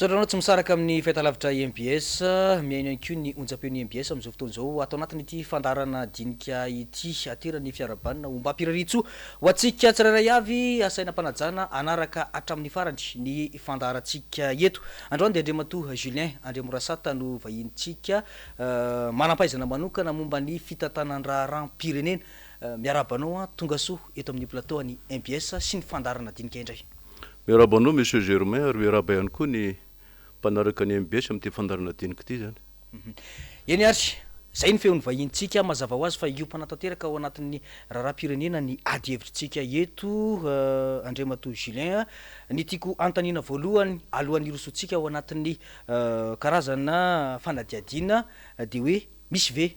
Misaotra anao tsy misaraka amin'ny fahitalavitra mbs, mihaino ihany koa ny onjam-peon'ny mbs amin'izao fotoana izao ato anatin'ity fandaharana dinika ity. Aterany fiarahabanina ombam-pirariantsoa ho antsika tsirairay avy, asaina am-panajana hanaraka hatramin'ny farany ny fandaharantsika eto. Androany dia Andriamatoa Julien Andriamorasata no vahinintsika, manam-pahaizana manokana momba ny fitantanan-draharaham-pirenena. Miarahaba anao tongasoa eto amin'ny plateau an'ny mbs sy ny fandaharana dinika indray. Miarahaba anao Monsieur Germain ary miarahaba ihany koa ny mpanaraka ny mbs amin'ity fandaharana dinika ity izany. Eny ary, izay ny feon'ny vahinintsika, mazava ho azy fa hiompana tanteraka ao anatin'ny raharaham-pirenena ny ady hevitritsika eto Andriamatoa Julien a. Ny tiako hanontaniana voalohany alohan'ny hirosoantsika ao anatin'ny karazana fanadihadiana dia hoe misy ve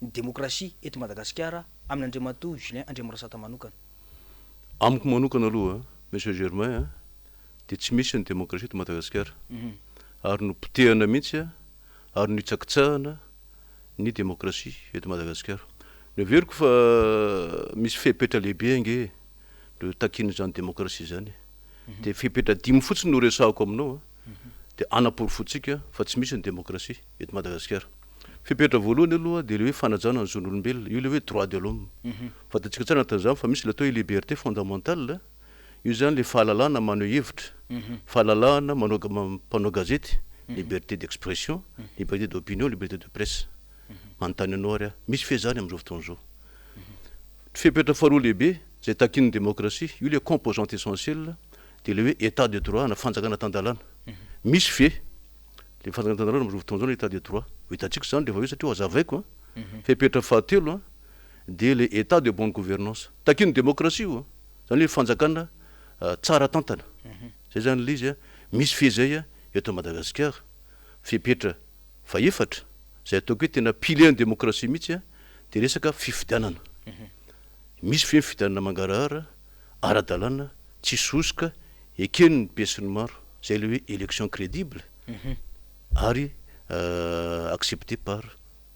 ny demokrasia eto Madagasikara amin'Andriamatoa Julien Andriamorasata manokana? Amiko manokana aloha Monsieur Germain a, dia tsy misy ny demokrasia eto Madagasikara. Ary nopotehana mihitsy ary nohitsakitsahana ny demokrasia eto Madagasikara. Noheveriko fa misy fepetra lehibe ange no takian'izany demokrasia izany e. Dia fepetra dimy fotsiny no resahako aminao a, dia hanaporofoantsika fa tsy misy ny demokrasia eto Madagasikara. Fepetra voalohany aloha dia ilay hoe fanajana ny zon'olombelona, io ilay hoe droit de l'homme. Fantatsika tsara anatin'izany fa misy ilay atao hoe liberté fondamentale, io izany ilay fahalalahana maneho hevitra, fahalalahana manao mpanao gazety, liberté d'expression, liberté d'opinion, liberté de presse. Manontany anao ary aho, misy ve izany amin'izao fotoana izao? Fepetra faharoa lehibe izay takian'ny demokrasia, io ilay composante essentielle, dia ilay hoe état de droit na fanjakana tan-dalàna. Misy ve? Le fanjakana tan-dalàna amin'izao fotoana izao ny état de droit. Ho hitantsika izany rehefa avy eo satria ho hazavaiko an. Fepetra fahatelo an, dia le état de bonne gouvernance. Takian'ny démocratie io an. Izany hoe fanjakana tsara tantana. Izay izany ilay izy an. Misy ve izay an eto Madagasikara? Fepetra fahefatra, izay ataoko hoe tena pilier ny démocratie mihitsy an, dia resaka fifidianana. Misy ve ny fifidianana mangarahara, ara-dalàna, tsisy hosoka, eken'ny besinimaro? Izay ilay hoe élection crédible ary acceptée par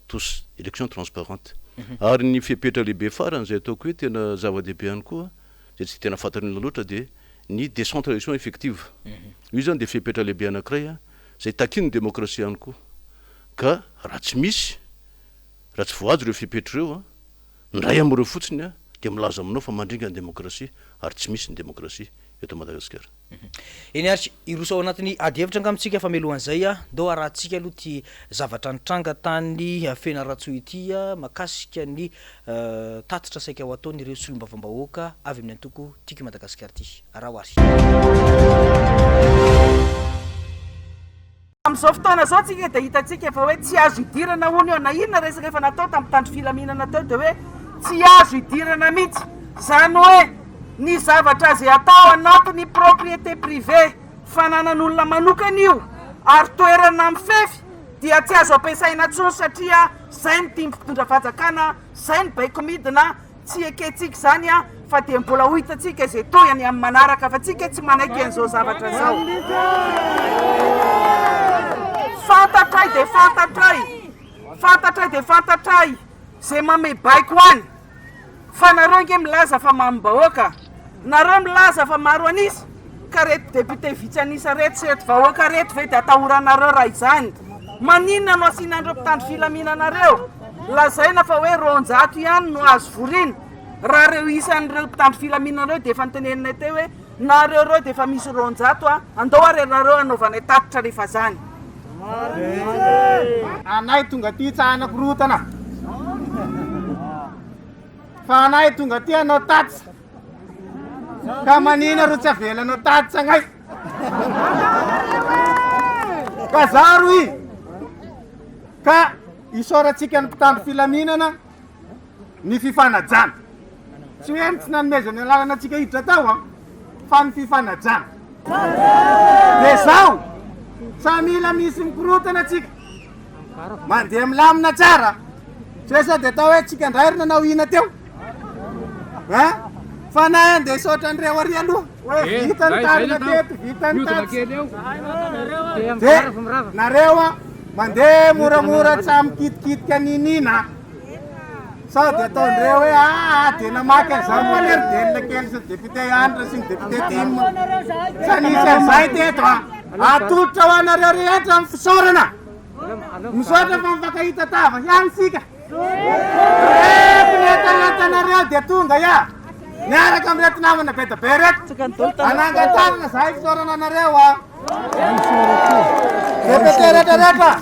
tous, élection transparente. Ary ny fepetra lehibe farany izay ataoko hoe tena zava-dehibe ihany koa, izay tsy tena fantatry ny olona loatra dia ny décentralisation effective. Io izany dia fepetra lehibe anankiray izay takian'ny demokrasia ihany koa. Ka raha tsy misy, raha tsy voahaja ireo fepetra ireo, ny iray amin'ireo fotsiny dia milaza aminao fa mandringa ny demokrasia ary tsy misy ny demokrasia eto Madagasikara. Eny ary, hiroso ao anatin'ny ady hevitra angamba tsika fa mialohan'izay, ndao arahantsika aloha ity zavatra nitranga tany Fianarantsoa ity mahakasika ny tatitra saika ho ataon'ireo solombavambahoaka avy amin'ny antoko Tiako i Madagasikara ity. Araho ary. Amin'izao fotoana izao tsika dia hitantsika fa hoe tsy azo idirana hono eo na inona resaka efa natao tamin'ny mpitandro filaminana teo dia hoe tsy azo idirana mihitsy. Izany hoe ny zavatra izay atao anatin'ny propriété privée, fananan'olona manokana io ary toerana mifefy dia tsy azo ampiasaina intsony satria izay no tian'ny mpitondra fanjakana, izay no baiko midina. Tsy ekentsika izany an, fa dia mbola ho hitantsika izay tohiny amin'ny manaraka fa tsika tsy manaiky an'izao zavatra izao. Fantatray dia fantatray, fantatray dia fantatray izay manome baiko any fa nareo ange milaza fa mamim-bahoaka, nareo milaza fa maro an'isa, ka reto député vitsy an'isa reto sy reto vahoaka reto ve dia atahoranareo raha izany? Maninona no asiana an'ireo mpitandro filaminana ireo? Lazaina fa hoe 200 ihany no azo vorina. Raha ireo isan'ireo mpitandro filaminana ireo dia efa noteneninay teo hoe nareo ireo dia efa misy 200 a, andao ary ianareo hanaovanay tatitra rehefa izany. Anay tonga aty tsy hanakorotana fa anay tonga aty hanao tatitra. Ka manina ro tsy avelanao tatitra agnay? Ka za ro i. Ka isaorantsika ny mpitandro filaminana ny fifanajana. Tsy hoe ny tsy nanomezana lalana antsika hiditra tao an, fa ny fifanajana. Dia zao, sa mila misy mikorotana tsika. Mandeha milamina tsara. Tsy hoe sao dia atao hoe tsika indray ry nanao ina teo. Hein? Fa na andeha hisaotra an'ireo ary aloha. Hoe vita ny tarina teto, vita ny tatsy. Dia nareo a, mandeha moramora tsy mikitikitika niniana. Sao dia ataondreo hoe aa dia namaky an'izany koa anie ry Delina kely sy ny député Andry sy ny député Tim. Tsy nisy an'izay teto a. Atolotra ho anareo rehetra ny fisaorana. Misaotra fa mifankahita tava ihany isika. Reko ny hetahetanareo dia tonga ia. Miaraka amin'ireto namana be dia be ireto. Hanangan-tanana zahay fisaorana anareo a. Député rehetra rehetra.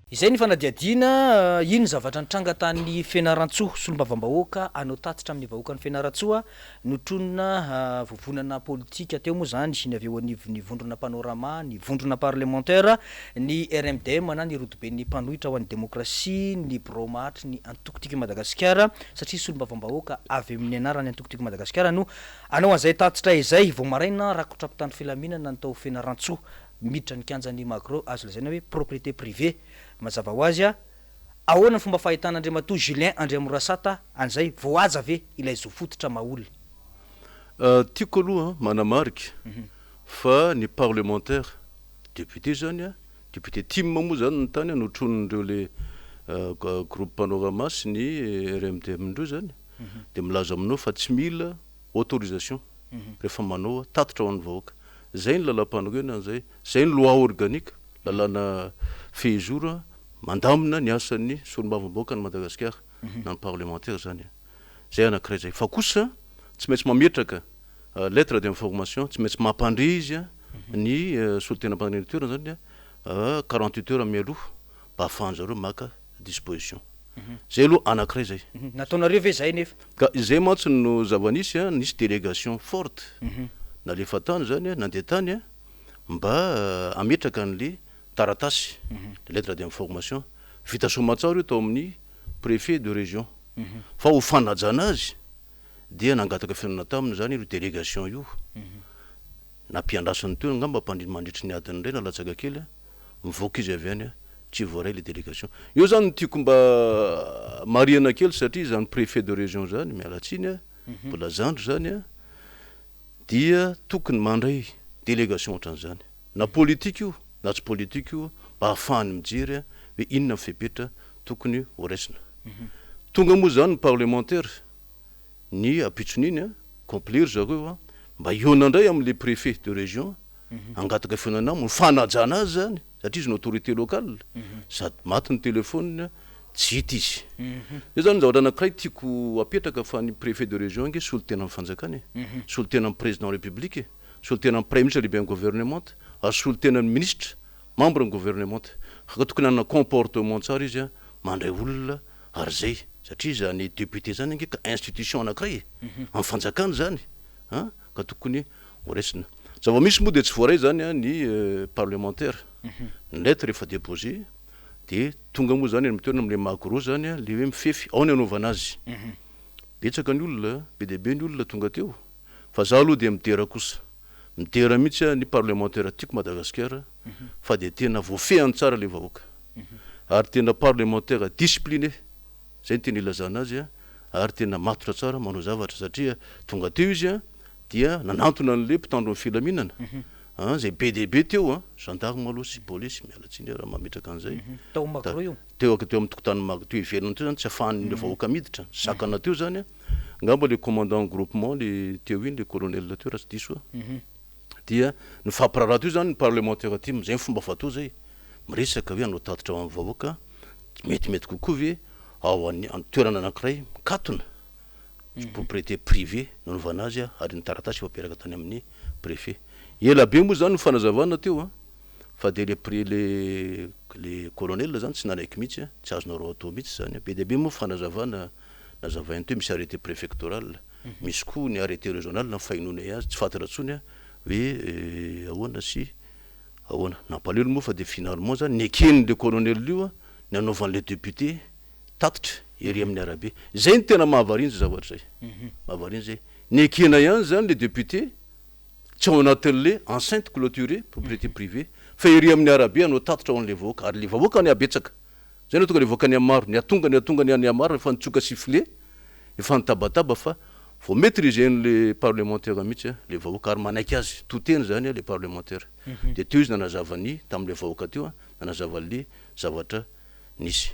Izay ny fanadihadiana, iny ny zavatra nitranga tany Fianarantsoa, solombavambahoaka hanao tatitra amin'ny vahoakan'i Fianarantsoa, notronina vovonana politika teo moa izany ny avy eo anivon'ny vondrona Panorama, ny vondrona parlemantera, ny RMDM na ny rodoben'ny mpanohitra ho an'ny demokrasia, ny birao mahatry ny antoko Tiako i Madagasikara, satria solombavambahoaka avy amin'ny anaran'ny antoko Tiako i Madagasikara no hanao an'izay tatitra izay. Vao maraina rakotra mpitandro filaminana ny tao Fianarantsoa. Miditra ny kianjan'ny Magro azo lazaina hoe propriété privée. Mazava ho azy, ahoana ny fomba fahitan'Andriamatoa Julien Andriamorasata an'izay? Voahaja ve ilay zo fototra maha olona? Tiako aloha manamarika fa ny parlementaire, député zany, député tim moa zany ny tany notronin'ireo le groupe Panorama sy ny RMDM ireo zany, dia milaza aminao fa tsy mila autorisation rehefa manao tatitra ho an'ny vahoaka. Zay ny lalampanorenana zay, zay ny loi organique, lalàna fehizoro mandamina ny asan'ny solombavambahoakan'i Madagasikara na ny parlemantera zany. Zay anankiray zay. Fa kosa tsy maintsy mametraka lettre d'information, tsy maintsy mampandre izy ny solontenam-paniriana toerana zany 48 heures mialoha mba ahafahan-jareo maka disposition. Zay aloha anankiray zay. Nataonareo ve zay nefa? Ka izay mantsy no zava-nisy an, nisy délégation forte nalefa tany zany an, nandeha tany an, mba hametraka an'le taratasy, le lettre d'information. Vita soamantsara io tao amin'ny préfet de région. Fa ho fanajana azy dia nangataka fihaonana taminy zany io délégation io. Nampiandrasany teo angamba mandritry ny adiny iray na latsaka kely an. mivoaka izy avy any tsy voaray le délégation. Eo zany no tiako mba marihana kely satria izany préfet de région zany, miala tsiny a, mbola zandry zany a, dia tokony mandray délégation ohatran'izany, na politique io na tsy politique io, mba ahafahany mijery hoe inona ny fepetra tokony ho raisina. Tonga moa zany ny parlementaire ny ampitson'iny a, complet ry zareo a, mba hihaona indray amin'le préfet de région Hangataka fihaonana aminy, ho fanajana azy izany, satria izy no autorité locale, sady maty ny téléphone-ny, tsy hita izy. Eo izany ny zavatra anankiray tiako apetraka fa ny préfet de région ange solontenan'ny fanjakana e, solontenan'ny président république e, solontenan'ny praiminisitra lehiben'ny gouvernementa, ary solontenan'ny minisitra membre ny gouvernementa. Ka tokony hanana comportement tsara izy mandray olona ary izay, satria izany député izany ange ka institution anankiray e, amin'ny fanjakana izany an, ka tokony Ho raisina. Zava-misy moa dia tsy voaray izany ny parlementaire. Ny lettre efa déposé dia tonga moa izany any amin'ny toerana amin'ilay magro izany ilay hoe mifefy, ao ny anaovana azy. Betsaka ny olona, be dia be ny olona tonga teo. Fa za aloha dia midera kosa. Midera mihitsy aho ny parlementaire tiako Madagasikara fa dia tena voafehiny tsara ilay vahoaka. Ary tena parlementaire discipliné, izay no tena ilazana azy ary tena matotra tsara manao zavatra satria tonga teo izy dia nanantona an'ilay mpitandro ny filaminana an, izay be dia be teo an, gendarme aloha sy polisy, miala tsiny aho raha mametraka an'izay, Tao amin'ny Magro io? Teo teo amin'ny tokotanin'ny Magro, teo ivelany teo izany tsy afahan'ny vahoaka miditra, sakana teo izany an, angamba ilay commandant groupement le teo iny, le colonel teo raha tsy diso aho, dia nifampiraharaha teo izany ny parlementaire tim, izay ny fomba fatao izay, miresaka hoe hanao tatitra ho an'ny vahoaka, metimety kokoa ve ao an toerana anankiray mikatona, propriété privée nanaovana azy ary ny taratasy efa aperaka tany amin'ny préfet. Ela be moa zany ny fanazavana teo an, fa dia le pré le le colonel zany tsy nanaiky mihitsy an, tsy azonareo atao mihitsy zany an, be dia be moa fanazavana nazavainy teo, misy arrêté préfectoral, misy koa ny arrêté régional ny fahenoanay azy, tsy fantatra intsony hoe ahoana sy ahoana. Nampalahelo moa fa dia finalement zany neken'le colonel io an ny hanaovan'le député tatitra ery amin'ny arabe. Izay no tena mahavariana izay zavatra izay. Mahavariana izay. Nekena ihany izany le député, tsy ao anatin'le enceinte clôturée, propriété privée, fa ery amin'ny arabe hanao tatitra ho an'le vahoaka. Ary le vahoaka any habetsaka. Izay no tonga le vahoaka nihamaro. Nihatonga, nihatonga, nihamaro rehefa nitsoka sifflet, efa nitabataba fa vao maitriser-n'le parlementaire mihitsy le vahoaka ary manaiky azy. To teny izany le parlementaire. Dia teo izy nanazava ny, tamin'le vahoaka teo, nanazava an'le zavatra nisy.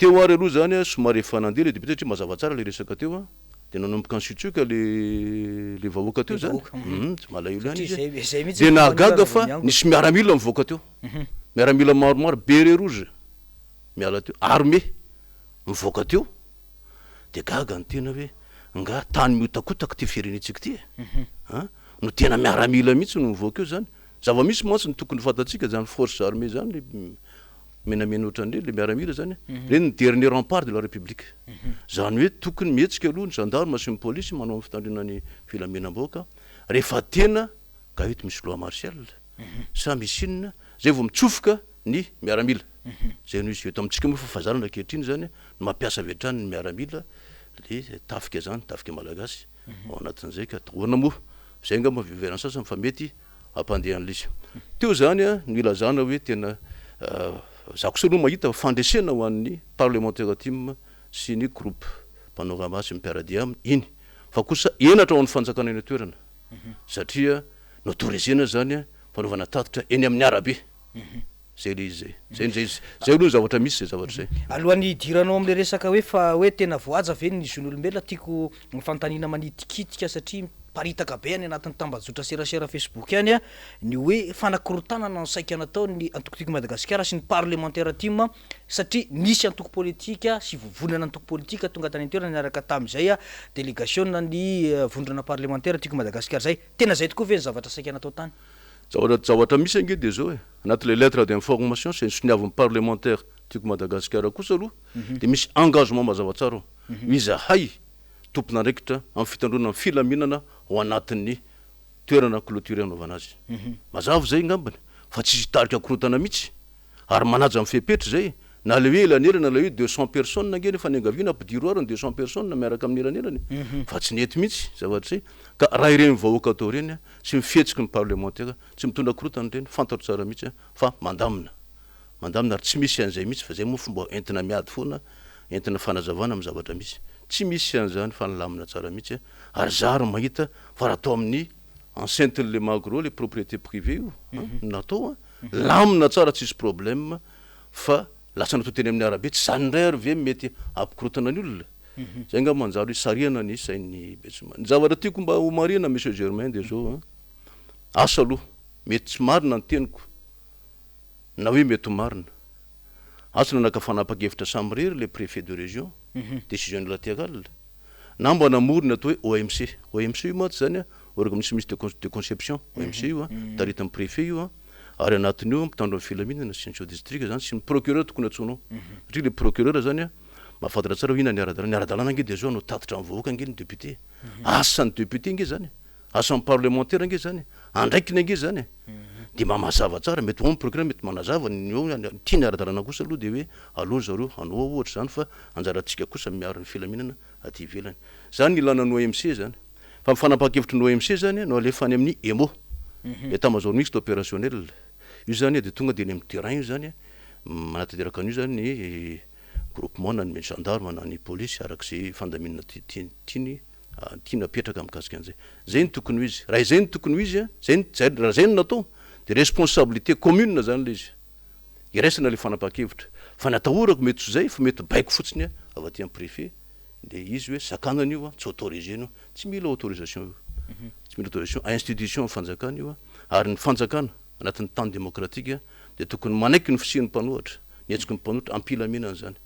Teo ary aloha izany somary efa nandeha ilay député satria mazava tsara ilay resaka teo. De nanomboka nisiotsioka le le vahoaka teo zany. Hum, tsy malahelo ihany izy. De nahagaga fa nisy miaramila nivoaka teo. Miaramila maromaro, béret rouge, miala teo, armé, mivoaka teo. De gaga ny tena hoe nga tany mihotakotaka ty firenentsika ty e? An, no tena miaramila mihitsy no mivoaka eo zany. Zava-misy mantsy ny tokony ho fantatsika zany forces armées zany le menamena ohatran'ireny le miaramila zany, ireny ny dernier rempart de la république. Zany hoe tokony mihetsika aloha ny gendarme sy ny polisy manao ny fitandroana ny filaminam-bahoaka rehefa tena ka eto misy loi martiale sa misy inona zay vao mitsofoka ny miaramila. Zay no izy. Eto amintsika moa efa fahazarana ankehitriny zany ny mampiasa avy hatrany ny miaramila le tafika zany, tafika malagasy ao anatin'izay ka atahorana moa zay angamba fiheveran'ny sasany fa mety hampandeha an'ilay izy. Teo izany no ilazana hoe tena za kosa aloha mahita fa fandresena ho an'ny parlemantera tim sy ny groupe Panorama sy ny mpiara-dia aminy iny fa kosa henatra ho an'ny fanjakana eny an-toerana satria noautorisena izany fanaovana tatitra eny amin'ny arabe. Zay le izy zay. Zay zay zay aloha ny zavatra misy zay zavatra zay. Alohan'ny hidiranao amin'ilay resaka hoe fa hoe tena voahaja ve ny zon'olombelona, tiako ny fanontaniana manitikitika satria miparitaka be any anatin'ny tambajotra serasera Facebook any ny hoe fanakorontanana no saika nataon'ny antoko Tiako i Madagasikara sy ny parlemantera tim satria nisy antoko politika sy vovonana antoko politika tonga tany an-toerana niaraka tamin'izay delegasiona ny vondrona parlemantera Tiako i Madagasikara izay. Tena izay tokoa ve ny zavatra saika natao tany? Zavatra zavatra misy ange dia zao e, anatin'ilay lettre d'information izay nosoniavin'ny parlementaire Tiako Madagasikara kosa aloha dia misy engagement mazava tsara ao, izahay tompon'andraikitra amin'ny fitandroana ny filaminana ao anatin'ny toerana cloture hanaovana azy. Mazava izay angambany fa tsisy hitarika korontana mihitsy ary manaja ny fepetra izay na ilay hoe elanelana ilay hoe 200 personnes ange nefa niangaviana ampidiro ary ny 200 personnes miaraka amin'ny elanelana e, fa tsy nety mihitsy zavatra izay ka raha ireny vahoaka atao ireny Tsy ny fihetsiky ny parlemantera, tsy mitondra korotana ireny, fantatro tsara mihitsy fa mandamina, mandamina ary tsy misy an'izay mihitsy fa izay moa fomba entina miady foana, entina fanazavana amin'ny zavatra misy. Tsy misy an'izany fa nilamina tsara mihitsy ary za ary mahita fa raha atao amin'ny enceinte-n'le magro, le propriété privée io no natao an, lamina tsara tsisy problème fa lasa natao teny amin'ny arabe, tsy izany indray ary ve mety hampikorontana ny olona? Zay angamba manjary hisarihana ny sain'ny besinimaro. Ny zavatra tiako mba ho marihina Monsieur Germain dia zao an, asa aloha, mety tsy marina ny teniko na hoe mety ho marina. Asa na naka fanapahan-kevitra samirery le préfet de région, décision unilatérale, na mba namory ny atao hoe OMC. OMC io mantsy zany an, Organisme mixte de conception, OMC io an, taritin'ny préfet io an, ary anatin'io mpitandro ny filaminana sy ny chef de district zany sy ny procureur tokony antsoinao. Satria le procureur zany an, Mahafantatra tsara hoe inona ny ara-dalàna. Ny ara-dalàna ange dia zao, hanao tatitra amin'ny vahoaka ange ny député. Asan'ny député ange zany e. Asan'ny parlementaire ange zany e. Andraikiny ange zany e. Dia mba mazava tsara, mety ho ao ny procureur mety manazava ny eo, ity ny ara-dalàna kosa aloha dia hoe aleo ry zareo hanao ohatra izany fa anjarantsika kosa miaro ny filaminana aty ivelany. Zany ny ilana ny OMC zany. Fa ny fanapahan-kevitry ny OMC zany no alefa any amin'ny EMO, Etat Major Mixte Opérationnel. Io zany dia tonga dia eny amin'ny terrain io zany, manatanteraka an'io zany ny groupement na ny gendarme na ny polisy araka izay fandaminana tiany tiany apetraka mikasika an'izay. Izay no tokony ho izy. Raha izay no tokony ho izy, izay no izay raha izay no natao dia responsabilité commune izany ilay izy. Iraisana ilay fanapahan-kevitra. Fa ny atahorako mety tsy izay fa mety baiko fotsiny avy aty amin'ny préfet dia izy hoe sakanana io, tsy autorisena io. Tsy mila autorisation io. Tsy mila autorisation. Institution fanjakana io ary ny fanjakana anatin'ny tany demokratika dia tokony manaiky ny fisian'ny mpanohatra, ny hetsiky ny mpanohitra am-pilaminana izany.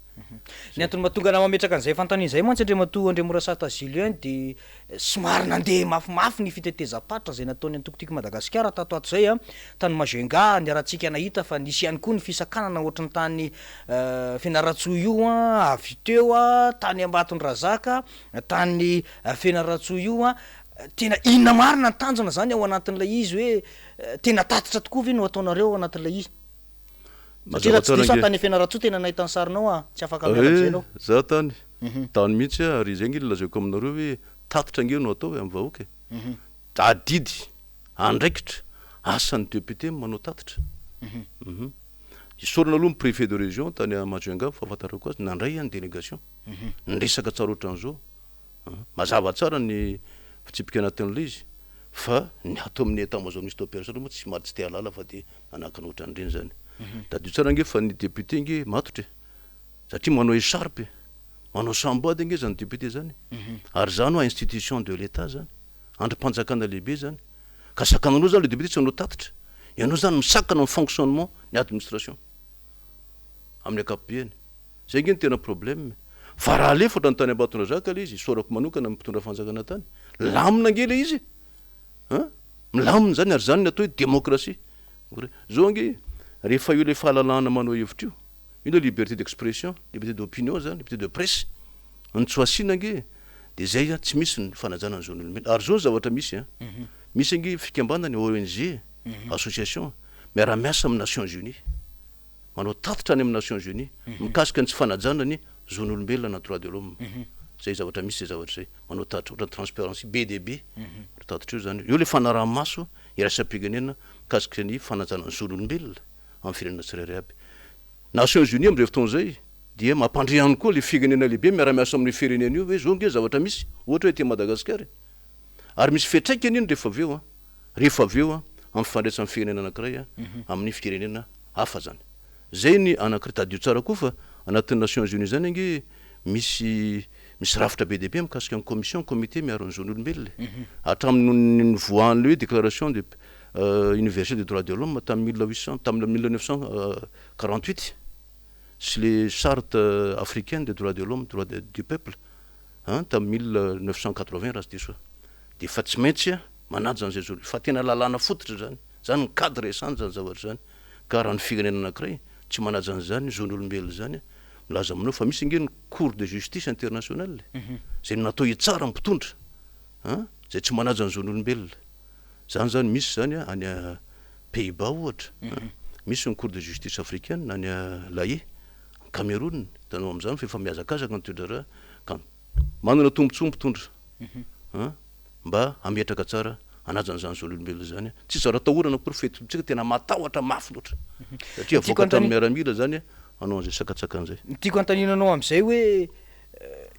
Ny antony mahatonga anah mametraka an'izay fanontaniana izay mantsy Andriamatoa Andriamorasata Julien dia somary nandeha mafimafy ny fitetezam-paritra izay nataon'ny antoko Tiako i Madagasikara tato ato izay tany Majunga niarahantsika nahita fa nisy ihany koa ny fisakanana ohatry ny tany Fianarantsoa io avy teo tany Ambatondrazaka tany Fianarantsoa io tena inona marina ny tanjona izany ao anatin'ilay izy hoe Tena tatitra tokoa ve no ataonareo ao anatin'ilay izy? Satria raha tsy diso aho tany Fianarantsoa tena nahita ny sarinao aho, tsy afaka miala amin'izay ianao. Eh, za tany, tany mihitsy aho ary izay ange no lazaiko aminareo hoe tatitra ange no atao e amin'ny vahoaka e. Adidy, andraikitra, asan'ny député ny manao tatitra. Isaorana aloha ny préfet de région tany Majunga fahafantarako azy, nandray ny délégation, niresaka tsara ohatran'izao. Mazava tsara ny fitsipika anatin'ilay izy fa ny ato amin'ny état major mixte opérationnel moa tsy tsy te hahalala fa dia nanakana ohatran'ireny izany. Tadidio tsara ange fa ny député ange matotra e! Satria manao écharpe e! Manao samboady ange zany député zany e. Ary zany hoa institution de l'Etat zany. Andrim-panjakana lehibe zany. Ka sakananao zany le député tsy hanao tatitra. Ianao zany misakana ny fonctionnement ny administration. Amin'ny ankapobeany. Zay ange no tena problème. Fa raha alefa ohatran'ny tany Ambatondrazaka le izy, isaorako manokana ny mpitondra fanjakana tany, milamina ange le izy e. An! Milamina zany ary zany ny atao hoe démocratie. Zao ange rehefa io le fahalalahana manao hevitra io, io le liberté d'expression, liberté d'opinion zany, liberté de presse, ny tsy ho asiana ange de zay an, tsy misy ny fanajana ny zon'olombelona. Ary zao ny zavatra misy an, misy ange fikambanana ONG, association, miara-miasa amin'ny Nations Unies, manao tatitra any amin'ny Nations Unies mikasika ny tsy fanajana ny zon'olombelona na droit de l'homme. Zay zavatra misy zay zavatra zay, manao tatitra ohatran'ny Transparency be dia be, manao tatitra io zany, io le fanaraha-maso iraisam-pirenena mikasika ny fanajana ny zon'olombelona amin'ny firenena tsirairay aby. Nations Unies amin'izay fotoana izay dia mampandre ihany koa ilay firenena lehibe miara-miasa amin'io firenena io hoe izao ange zavatra misy, ohatra hoe aty Madagasikara e. Ary misy fiantraikany iny rehefa avy eo an, rehefa avy eo an, amin'ny fifandraisan'ny firenena anankiray an, amin'ny firenena hafa izany. Izay ny anankiray, tadidio tsara koa fa anatin'ny Nations Unies izany ange misy misy rafitra be dia be mikasika ny commission, comité miaro ny zon'olombelona e. Hatramin'ny nivoahan'ilay hoe déclaration de universelle des droits de l'homme tamin'ny mille huit cent, tamin'ny 1948 sy le charte africaine des droits de l'homme, droits du peuple an, tamin'ny 1980 raha tsy diso aho. Dia efa tsy maintsy manaja an'izay zo, fa tena lalàna fototra izany, izany ny cadre iasana izany zavatra izany. Ka raha ny firenena anankiray tsy manaja an'izany zon'olombelona izany, milaza aminao fa misy ange ny cour de justice internationale izay natao hitsara ny mpitondra an, izay tsy manaja ny zon'olombelona. Izany izany misy izany any Pays Bas ohatra an, misy ny cour de justice africaine any La Haye, Cameroun, hitanao amin'izany fa efa mihazakazaka ny toe-draharaha ka manana tombotsoa ny mpitondra an. Mba hametraka tsara hanaja an'izany zon'olombelona izany. Tsisy zara atahorana akory fa eto amintsika tena matahotra mafy loatra. Satria Tiako avoaka anontania. hatramin'ny miaramila izany hanao an'izay sakantsakana izay. Ny tiako anontaniana anao amin'izay hoe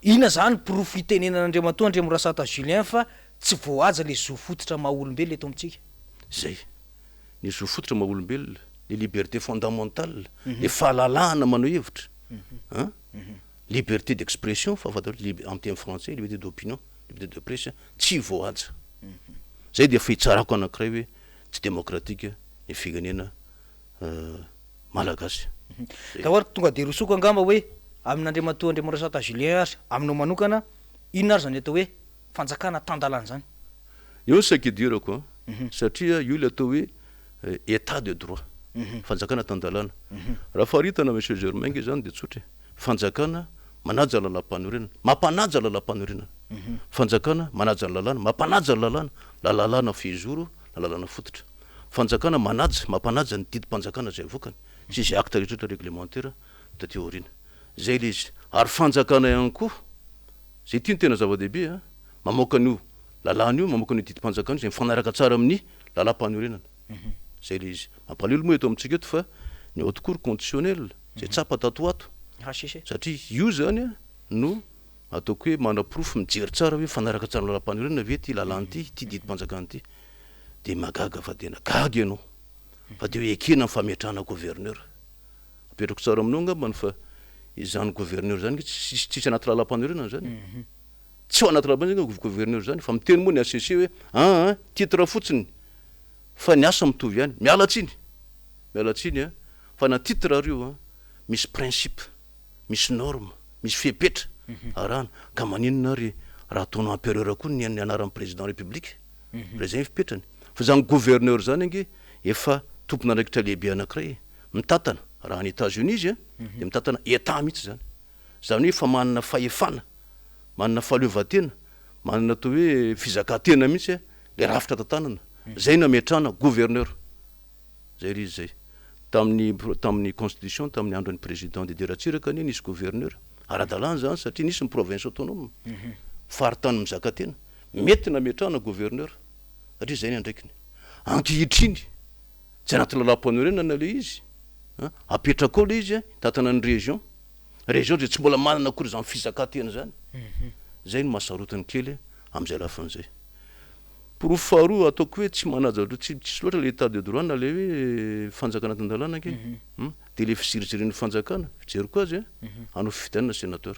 inona izany porofo itenenan'Andriamatoa Andriamorasata Julien fa tsy voahaja ilay zo fototra maha olombelona eto amintsika? Izay. Ny zo fototra maha olombelona, ny liberté fondamentale, ny fahalalahana maneho hevitra. An? Liberté d'expression, fahafantarana, amin'ny teny frantsay, liberté d'opinion. Liberté de presse tsy voahaja. Zay dia fitsarako anankiray hoe tsy demokratika ny firenena malagasy. D'abord tonga dia rosoko angamba hoe amin'Andriamatoa Andriamorasata Julien ary aminao manokana, inona ary izany atao hoe fanjakana tan-dalàna izany? Eo ny saika idirako an, satria io ilay atao hoe Etat de droit, fanjakana tan-dalàna. Raha faritana Monsieur Germain nge izany dia tsotra e, fanjakana Manaja ny lalàmpanorenana, mampanaja ny lalàmpanorenana. Fanjakana manaja ny lalàna, mampanaja ny lalàna, na lalàna fehizoro na lalàna fototra. Fanjakana manaja, mampanaja ny didim-panjakana izay avoakany sy izay acte rehetra réglementaire taty aoriana. Izay ilay izy. Ary fanjakana ihany koa, izay ity no tena zava-dehibe an, mamoaka an'io lalàna io, mamoaka an'io didim-panjakana io izay mifanaraka tsara amin'ny lalàmpanorenana. Izay ilay izy. Mampalahelo moa eto amintsika eto fa ny haute cour constitutionnelle, Izay tsapa tato ho ato. HCC. Satria io izany no ataoko hoe manaporofo, mijery tsara hoe mifanaraka tsara amin'ny lalàmpanorenana ve ity lalàna ity, ity didim-panjakana ity. Dia mahagaga fa tena gaga ianao fa dia hoe ekena ny fametrahana gouverneur. Apetrako tsara aminao angambany fa izany gouverneur izany ange tsisy tsisy anaty lalàmpanorenana izany e. Tsy ao anaty lalàmpanorenana izany gouverneur izany fa miteny moa ny HCC hoe aa titre fotsiny fa ny asa mitovy ihany. Miala tsiny, miala tsiny an. Fa na titre ary io an, misy principe, misy norme, misy fepetra arahana, ka maninona ary raha ataonao empereur koa ny anaran'ny président république, raha izay ny fepetrany. Fa izany gouverneur izany ange efa tompon'andraikitra lehibe anankiray e, mitantana, raha any Etats Unis izy an, dia mitantana Etat mihitsy izany. Izany hoe efa manana fahefana, manana fahaleovantena, manana atao hoe fizakan-tena mihitsy ilay rafitra tantanana, izay no ametrahana gouverneur. Zay ry izy zay. Tamin'ny tamin'ny constitution tamin'ny andron'ny président Didier Ratsiraka anie nisy gouverneur. Ara-dalàna izany satria nisy ny province autonome. Faritany mizaka tena. Mety nametrahana gouverneur satria izay ny andraikiny. Ankehitriny tsy anaty lalàmpanorenana ilay izy an, apetraka ao ilay izy an, hitantana ny région. Région izay tsy mbola manana akory izany fizakan-tena izany. Izay no mahasarotiny kely amin'izay lafiny izay. Porofo faharoa ataoko hoe tsy manaja tsy tsisy loatra le état de droit na le hoe fanjakana tan-dalàna ange hum dia le fizirizirian'ny fanjakana fijeriko azy an hanao fifidianana sénateur.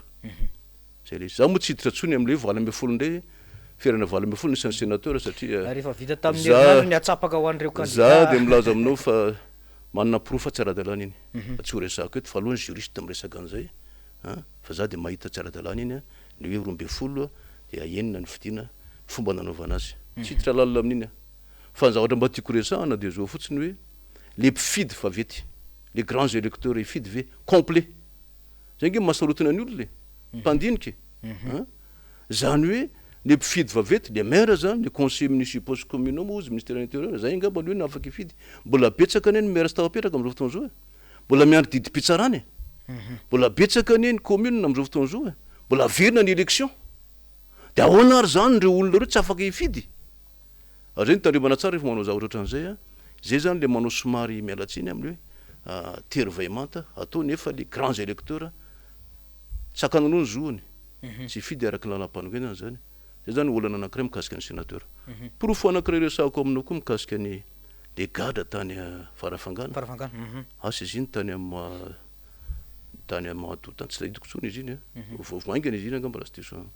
Zay le izy. Za moa tsy hiditra intsony amin'ilay hoe 18 indray, ferana 18 ny isan'ny sénateur satria Rehefa vita tamin'ny za herinandro ny atsapaka ho an'ireo za kandida. dia milaza aminao fa manana porofo fa tsy ara-dalàna iny. Fa tsy ho resahako eto fa aleo ny juriste miresaka an'izay an, fa za dia mahita tsy ara-dalàna iny an, ny hoe 12 dia enina ny fidiana, fomba nanaovana azy. Tsy hiditra lalina amin'iny aho. Fa ny zavatra mba tiako resahana dia izao fotsiny hoe, le mpifidy vaventy, les grands électeurs hifidy ve complet? Zay ange mahasarotiny ny olona e, mpandinika e, an! Zany hoe le mpifidy vaventy, le maire zany, le conseillers municipaux sy communaux moa hozy ministère de l'intérieur, zay angamba ny hoe no afaka hifidy. Mbola betsaka anie ny maire tsy tafapetraka amin'izao fotoana izao e! Mbola miandry didim-pitsarana e! Mbola betsaka anie ny commune amin'izao fotoana izao e! Mbola averina ny élection. Dia ahoana ary izany ireo olona ireo tsy afaka hifidy? Ary izay no tandremana tsara rehefa manao zavatra ohatran'izay an! Izay izany ilay manao somary miala tsiny amin'ny hoe tery vay manta atao nefa ilay grands électeurs tsy hakana aloha ny zoany, tsy hifidy araka ny lalam-panorenana izany. Izay izany olana anankiray mikasika ny sénateur. Porofo anankiray resahako aminao koa mikasika ny le gadra tany Farafangana. Farafangana. Asa izy iny tany am tany Mahadoa tany, tsy tadidiko intsony izy iny an. Vao vao haingana izy iny angamba raha tsy diso aho.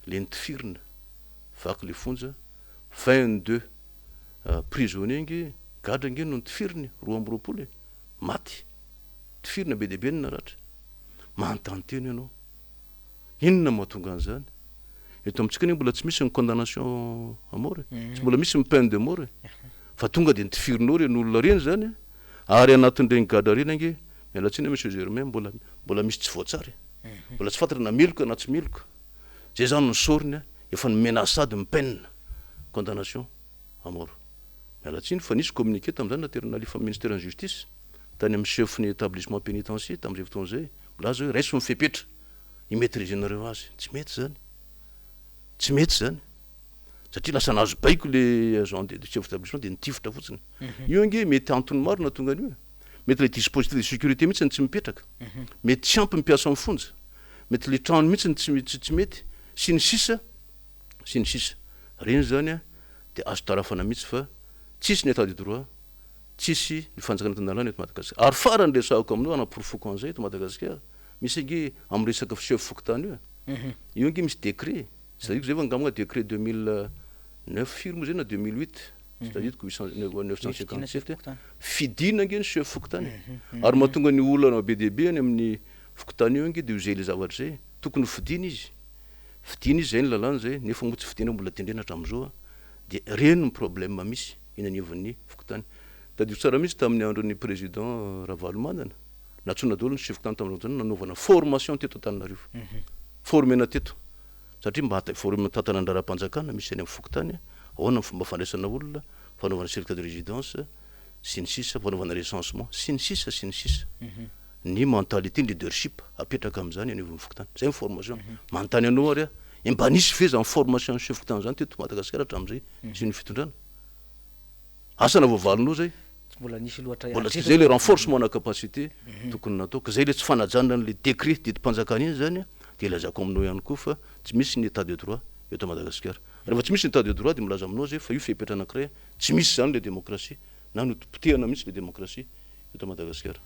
Le nitifirina, vaky le fonja, 22 prisonniers nge, gadra nge no nitifirina e, 22 e, maty. Tifirina be dia be ny naratra. Manontany tena ianao. Inona no mahatonga an'izany? Eto amintsika anie mbola tsy misy ny condamnation à mort e. Tsy mbola misy ny peine de mort e. Fa tonga dia notifirinao ireny olona ireny izany e. Ary anatin'ireny gadra ireny ange, miala tsiny Monsieur Germain, mbola mbola misy tsy voatsara e. Mbola tsy fantatra na meloka na tsy meloka. Izay izany no sorony, efa nomena azy sady ny peine, condamnation à mort. Miala tsiny fa nisy communiqué tamin'izany naterina nalefa amin'ny ministeran'ny justice, tany amin'ny chef-n'ny établissement pénitentiaire tamin'izay fotoana izay, milaza hoe raiso ny fepetra. hi-maitriser-nareo azy. Tsy mety izany. Tsy mety izany. Satria lasa nahazo baiko le agent de chef d'établissement dia nitifitra fotsiny. Io ange mety antony maro nahatonga an'io e. Mety le dispositif de sécurité mihitsy no tsy mipetraka. Mety tsy ampy ny mpiasa amin'ny fonja. Mety le trano mihitsy no tsy tsy mety. Sy ny sisa sy ny sisa. Ireny izany dia azo tarafana mihitsy fa tsisy ny état de droit, tsisy ny fanjakana tan-dalàna eto Madagasikara. Ary farany resahako aminao hanaporofoko an'izay eto Madagasikara, Misy ange amin'ny resaka chef fokontany io e. Io ange misy décret, tsy tadidiko zay fa angamba décret 2009 firy moa zay na 2008, tsy tadidiko 800 957, fidina ange ny chef fokontany e. Ary mahatonga ny olana be dia be any amin'ny fokontany io ange dia io zay le zavatra zay, tokony ho fidina izy, fidina izy zay ny lalàna zay, nefa moa tsy fidina mbola tendrena hatramin'izao an, dia ireny ny problème misy eny anivon'ny fokontany. Tadidiko tsara mihitsy tamin'ny andron'ny président Ravalomanana, Nantsoina daholo ny chef tany tamin'izao fotoana nanaovana formation teto Antananarivo. Formena teto satria mba hata former mitantana ny raharaham-panjakana misy any amin'ny fokontany, ahoana ny fomba fandraisana olona, fanaovana certificat de résidence sy ny sisa, fanaovana recensement sy ny sisa sy ny sisa. Ny mentalité, ny leadership apetraka amin'izany eny anivon'ny fokontany. Izay ny formation. Manontany anao ary aho, e mba nisy ve izany formation ny chef fokontany izany teto Madagasikara hatramin'izay nisian'ny fitondrana? Asa na voavalinao izay? Tsy mbola nisy loatra Mbola tsy zay le renforcement na capacité tokony natao ka zay le tsy fanajana an'le décret didim-panjakana iny zany dia ilazako aminao ihany koa fa tsy misy ny état de droit eto Madagasikara. Rehefa tsy misy ny état de droit dia milaza aminao zay fa io fepetra anankiray tsy misy zany le démocratie na notipotehana mihitsy le démocratie eto Madagasikara.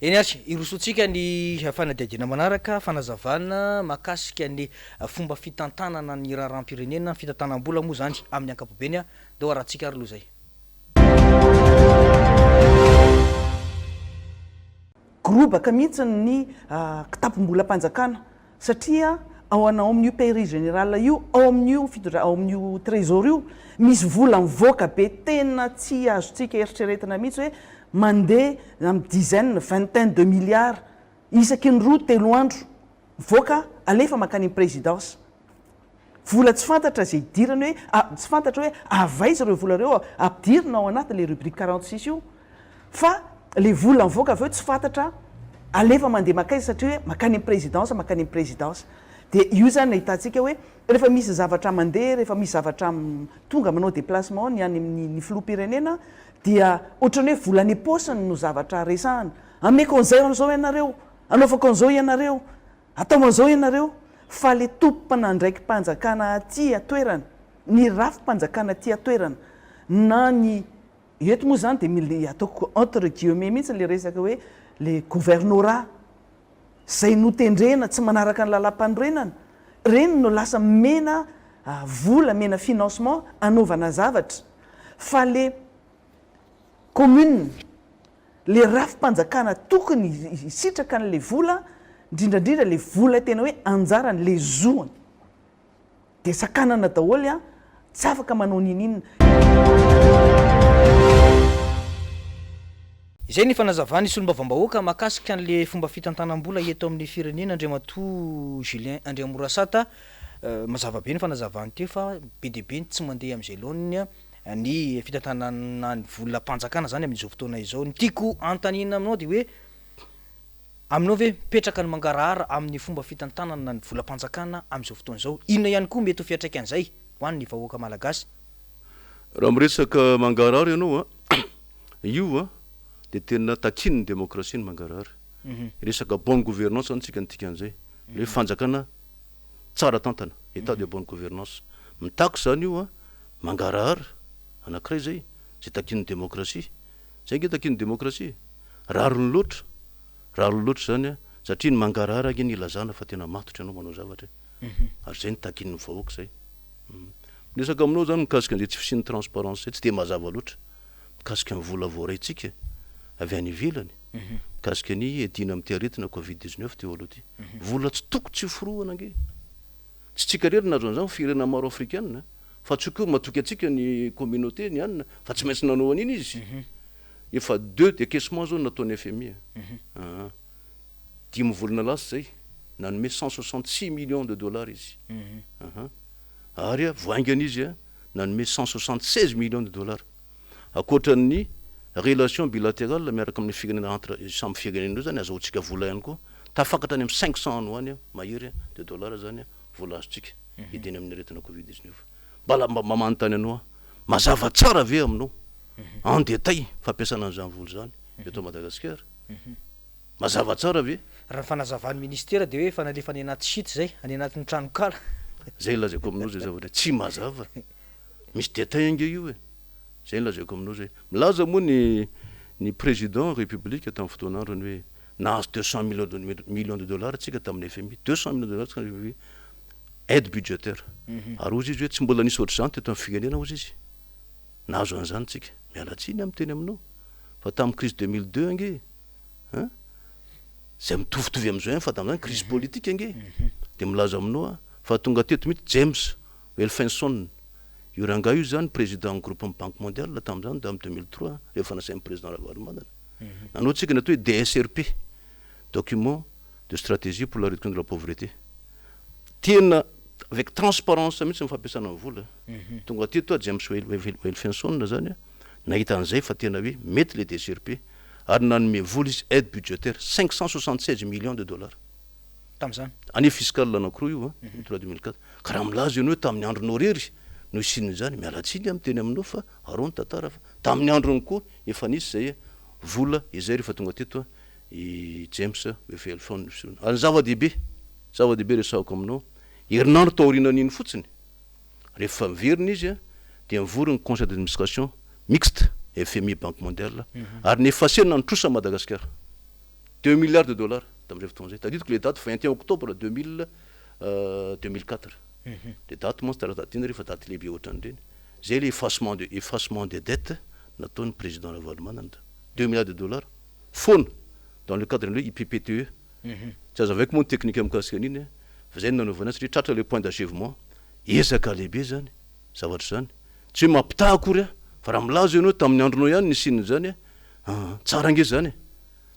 Eny ary, hirosoantsika ny fanadihadiana manaraka, fanazavana mahakasika ny fomba fitantanana ny raharaham-pirenena, ny fitantanam-bola moa izany amin'ny ankapobeny. Ndao arahantsika ary aloha izay. Gorobaka mihitsy ny kitapom-bolam-panjakana satria ao ao amin'io Paierie Générale io, ao amin'io fitondra, ao amin'io Trésor io, misy vola mivoaka be tena tsy azontsika eritreretina mihitsy hoe mandeha amin'ny dizaine, vingtaine de milliards isaky ny roa, telo andro mivoaka alefa mankany amin'ny présidence. Vola tsy fantatra izay idirany hoe, tsy fantatra hoe avy aiza ireo vola ireo ampidirina ao anatin'ilay rubrique 46 io fa ilay vola mivoaka avy eo tsy fantatra alefa mandeha mankaiza satria hoe mankany amin'ny présidence, mankany amin'ny présidence. Dia io izany ahitantsika hoe rehefa misy zavatra mandeha, rehefa misy zavatra tonga manao déplacement ny any amin'ny ny filoham-pirenena dia ohatran'ny hoe vola any am-paosiny no zavatra resahana. Ameko an'izay an'izao ianareo, anaovako an'izao ianareo. Atao an'izao ianareo fa le tompon'andraiki-panjakana aty an-toerana, ny rafi-panjakana aty an-toerana, na ny, eto moa izany dia mila ataoko entre guillemets mihitsy le resaka hoe le gouvernorat izay notendrena tsy manaraka ny lalàmpanorenana. Ireny no lasa mena vola, mena financement anaovana zavatra fa le commune, le rafi-panjakana tokony hisitraka an'le vola, indrindra indrindra le vola tena hoe anjarany, le zoany. Dia sakanana daholo an, tsy afaka manao ninininona. Izay ny fanazavan'ny solombavambahoaka mahakasika an'le fomba fitantanam-bola eto amin'ny firenena Andriamatoa Julien Andriamorasata. Mazava be ny fanazavany teo fa be dia be ny tsy mandeha amin'izay laoniny ny fitantanana ny volam-panjakana izany amin'izao fotoana izao. Ny tiako hanontaniana aminao dia hoe Aminao ve mipetraka ny mangarahara amin'ny fomba fitantanana ny volam-panjakana amin'izao fotoana izao? Inona ihany koa mety ho fiantraikan'izay ho an'ny vahoaka malagasy? Raha miresaka mangarahara ianao an, io an dia tena takian'ny demokrasia ny mangarahara. Resaka bonne gouvernance zany tsika ny dikan'izay. Ilay hoe fanjakana tsara tantana, état de bonne gouvernance. Mitaky izany io an, mangarahara, anankiray izay, izay takian'ny demokrasia. Zay ange takian'ny demokrasia e! Rariny loatra, rariny loatra izany an, satria ny mangarahara ange no ilazana fa tena matotra ianao manao zavatra e! Ary izay no takian'ny vahoaka izay. Miresaka aminao izany mikasika an'izay tsy fisian'ny transparence izay, tsy dia mazava loatra mikasika ny vola voaraintsika avy any ivelany, mikasika ny hiadiana amin'ity aretina covid 19 teo aloha ity. Vola tsy toko tsy forohana ange! Tsy tsika irery no nahazo an'izany fa firenena maro afrikana. Fa tsy koa matoky antsika ny communauté ny anona fa tsy maintsy nanao an'iny izy. Efa deux décaissement zao no nataon'ny FMI a. Dimy volana lasa izay, nanome 166 millions de dollars izy. Ary vao haingana izy nanome 176 millions de dollars. Ankoatra ny relation bilatérale miaraka amin'ny firenena entre samy firenena ireo zany azahoantsika vola ihany koa. Tafakatra any amin'ny 500 any ho any mahery de dollars zany vola azontsika. Hidiana amin'ny aretina covid 19. Mba mba manontany anao aho, mazava tsara ve aminao en détail fampiasana an'izany vola izany eto Madagasikara? Mazava tsara ve? Raha ny fanazavan'ny ministera dia hoe efa nalefa any anaty site izay, any anatin'ny tranonkala. Zay lazaiko aminao zay zavatra tsy mazava. Misy détail ange io e. Zay no lazaiko aminao zay. Milaza moa ny ny président république tamin'ny fotoan'androny hoe nahazo 200 millions de millions de dollars tsika tamin'ny FMI. 200 millions de dollars tsika tamin'ny FMI. Aide budgétaire. Ary hozy izy hoe tsy mbola nisy ohatr'izany teto amin'ny firenena hozy izy. Nahazo an'izany tsika. Miala tsiny aho miteny aminao fa tamin'ny crise 2002 ange hein, izay mitovitovy amin'izao ihany fa tamin'izany crise politique ange. Dia milaza aminao aho fa tonga teto mihitsy James Wolfensohn. Io rangahy io izany président ny groupe ny Banque mondiale tamin'izany tamin'ny 2003 rehefa nasain'ny président Ravalomanana. Nanao tsika ny atao hoe DSRP, document de stratégie pour la réduction de la pauvreté. Tena avec transparence mihitsy ny fampiasana ny vola. Tonga teto aho James Wolfensohn zany nahita an'izay fa tena hoe mety le DSRP ary nanome vola izy aide budgétaire 576 millions de dollars. Tamin'izany. Année fiscale anankiroa io an, 2003 2004. Ka raha milaza ianao hoe tamin'ny andronao irery no hisian'izany, miala tsiny aho miteny aminao fa arao ny tantara fa tamin'ny androny koa efa nisy izay vola izay rehefa tonga teto i James Wolfensohn. Ary ny zava-dehibe, zava-dehibe resahako aminao, herinandro taorianan'iny fotsiny, rehefa miverina izy dia mivory ny conseil d'administration mixte FMI Banque Mondiale ary nefasena ny trosa Madagasikara. Deux milliards de dollars tamin'izay fotoana izay. Tadidiko ilay daty 21 octobre 2000, 2004. Ilay daty mantsy tara tadidina rehefa daty lehibe ohatran'ireny. Izay ilay effacement de effacement des dettes nataon'ny président Ravalomanana. Deux milliards de dollars foana dans le cadre ny hoe IPPTE. Tsy azavaiko moa ny teknika mikasika an'iny fa izay no nanaovana azy satria tratra ilay point d'achèvement. Ezaka lehibe izany zavatra izany. Tsy hoe mampitaha akory aho fa raha milaza ianao hoe tamin'ny andronao ihany nisian'izany an, tsara ange izany e!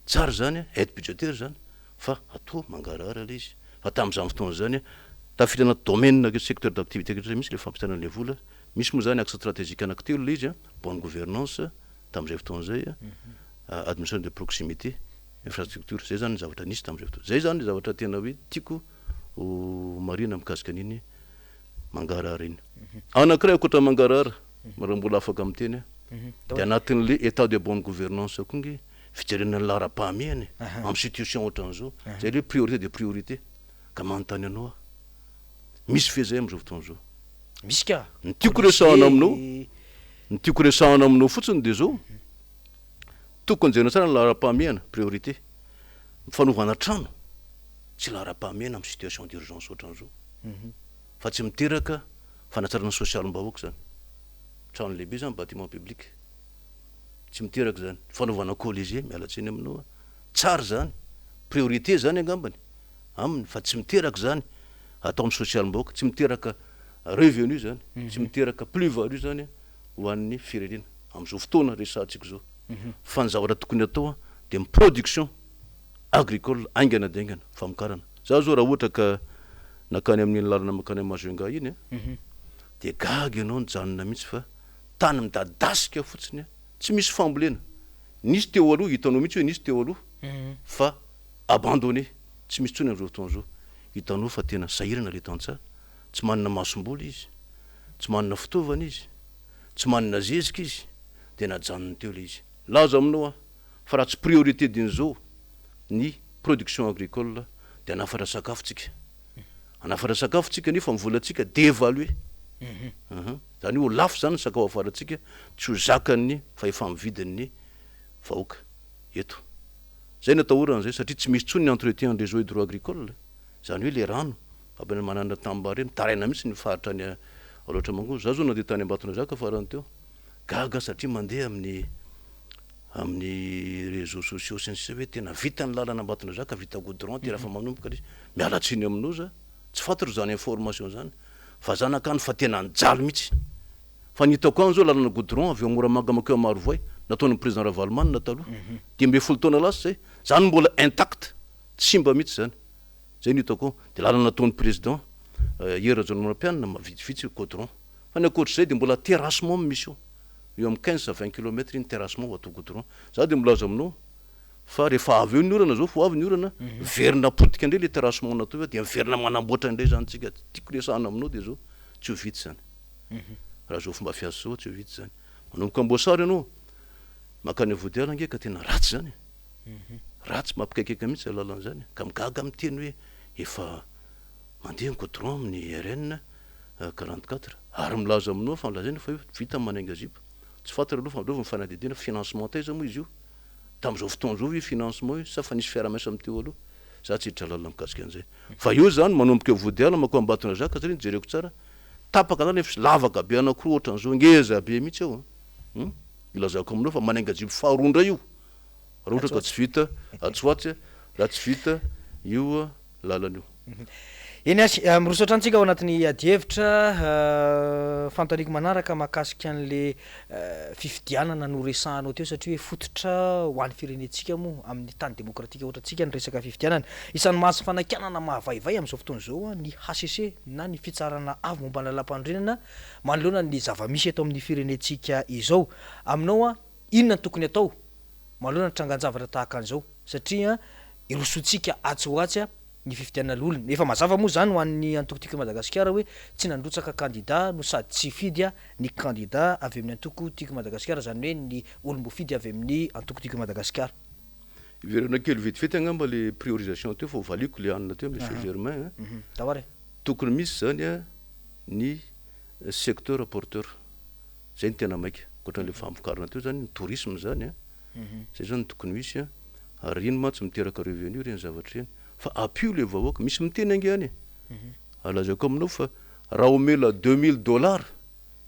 Tsara izany, aide budgétaire izany fa atoa mangarahara ilay izy. Fa tamin'izany fotoana izany, tafiditra anaty domaine secteur d'activité rehetra mihitsy ilay fampiasana an'ilay vola. Misy moa izany axe stratégique anankitelo ilay izy an, bonne gouvernance tamin'izay fotoana izay, administration de proximité, infrastructure. Izay izany ny zavatra nisy tamin'izay fotoana. Izay izany ny zavatra tena hoe tiako ho marihina mikasika an'iny mangarahara iny. Anankiray ankoatra ny mangarahara, raha mbola afaka miteny aho, dia anatin'ilay état de bonne gouvernance koa ange fijerena ny laharam-pahamehana e, amin'ny situation ohatran'izao. Izay ilay hoe priorité des priorités. Ka manontany anao aho, misy ve izay amin'izao fotoana izao? Misy ka! Ny tiako resahana aminao, ny tiako resahana aminao fotsiny dia izao, tokony jerena tsara ny laharam-pahamehana, priorité. Ny fanovana trano tsy laharam-pahamehana amin'ny situation d'urgence ohatran'izao. Fa tsy miteraka fanatsarana sosialim-bahoaka izany. Trano lehibe izany bâtiment public. Tsy miteraka izany. Fanaovana colisée, miala tsiny aminao aho. Tsara izany. Priorité izany angambany aminy fa tsy miteraka izany atao amin'ny sosialim-bahoaka. Tsy miteraka revenu izany. Tsy miteraka plus value izany ho an'ny firenena amin'izao fotoana resahantsika izao. Fa ny zavatra tokony atao dia ny production agricole haingana dia haingana, famokarana. Za zao raha ohatra ka nakany amin'iny lalana mankany Majunga iny an, dia gaga ianao nijanona mihitsy fa tany midadasika fotsiny an, tsy misy fambolena. Nisy teo aloha, hitanao mihitsy hoe nisy teo aloha fa abandonné, tsy misy intsony amin'izao fotoana izao. Hitanao fa tena sahirana ilay tantsaha, tsy manana masomboly izy, tsy manana fitaovana izy, tsy manana zezika izy, dia najanony teo ilay izy. Milaza aminao aho fa raha tsy priorité din'izao ny production agricole dia hanafatra sakafo tsika. Hanafatra sakafo tsika nefa ny volantsika devaluer. Zany hoe ho lafo zany ny sakafo afarantsika, tsy ho zakan'ny fahefa-mividin'ny vahoaka eto. Zay no atahorana zay satria tsy misy intsony ny entretien ny réseau hydro-agricole, zany hoe le rano aby manana tanimbary mitaraina mihitsy ny faritra any Alaotra Mangoro. Za zao nandeha tany Ambatondrazaka farany teo, gaga satria mandeha amin'ny amin'ny réseaux sociaux sy ny sisa hoe tena vita ny lalana Ambatondrazaka, vita goudron ty raha fa manomboka le izy. Miala tsiny aminao za, tsy fantatro zany information zany fa za nankany fa tena nijaly mihitsy. Fa ny hitako any zao lalana goudron avy eo Moramanga mankeo Marovoay, nataon'ny président Ravalomanana taloha, 15 taona lasa zay, zany mbola intact, tsy simba mihitsy zany. Zay no hitako ao. De lalana nataon'ny président Hery Rajaonarimampianina vitsivitsy goudron. Fa ny ankoatr'izay dia mbola terrassement no misy eo. Eo amin'ny 15 à 20 kilomètres iny terrassement ho atao goudron. Za dia milaza aminao fa rehefa avy eo ny orana zao, fa ho avy ny orana, miverina potika indray le terrassement natao eo dia miverina manamboatra indray zany tsika. Tiako resahana aminao dia zao, tsy ho vita izany. Raha zao fomba fiasa zao tsy ho vita izany. Manomboka Amboasary ianao, mankany Vodiala ange ka tena ratsy izany e. Ratsy mampikaikaika mihitsy izany lalana izany. Ka migaga miteny hoe efa mandeha ny goudron amin'ny RN 44 ary milaza aminao fa lazaina fa io vita ny manainga zipo. Tsy fantatra aloha fa aleo ny fanadihadiana financement taiza moa izy io? Tamin'izao fotoana izao ve io financement io sa fa nisy fiaraha-miasa amin'ny teo aloha? Za tsy hiditra lalina mikasika an'izay. Fa io izany manomboka eo Vodiala mankao Ambatonazaka satria jereko tsara tapaka zany efa lavaka be anankiroa ohatran'izao ngeza be mihitsy eo an! Ilazako aminao fa manainga jipo faharoa indray io raha ohatra ka tsy vita atsy ho atsy raha tsy vita io lalana io. Eny ary, miroso hatrany tsika ao anatin'ny adihevitra. Fanontaniako manaraka mahakasika an'le fifidianana noresahanao teo satria hoe fototra ho an'ny firenentsika moa amin'ny tany demokratika ohatrantsika ny resaka fifidianana. Isan'ny mahazo fanakianana mahavaivay amin'izao fotoana izao ny hcc na ny fitsarana avo momba ny lalàmpanorenana manoloana ny zava-misy eto amin'ny firenentsika izao. Aminao, inona no tokony atao manoloana ny trangan-javatra tahaka an'izao satria hirosoantsika atsy ho atsy ny fifidianana loholona. Efa mazava moa izany ho an'ny antoko Tiako i Madagasikara hoe tsy nandrotsaka kandida no sady tsy hifidy ny kandida avy amin'ny antoko Tiako i Madagasikara, izany hoe ny olom-boafidy avy amin'ny antoko Tiako i Madagasikara. Hiverina kely vetivety angamba le priorisation teo fa ho valiako le anona teo Monsieur Germain a. Ndao ary e. Tokony misy zany a ny secteur porteur, zay no tena maika, ankoatran'le famokarana teo zany ny tourisme zany a, zay zany no tokony ho hisy a. Ary iny mantsy miteraka revenu ireny zavatra ireny. Fa ampio le vahoaka. Misy miteny ange any e. Ary lazaiko aminao fa raha omela 2000 dollars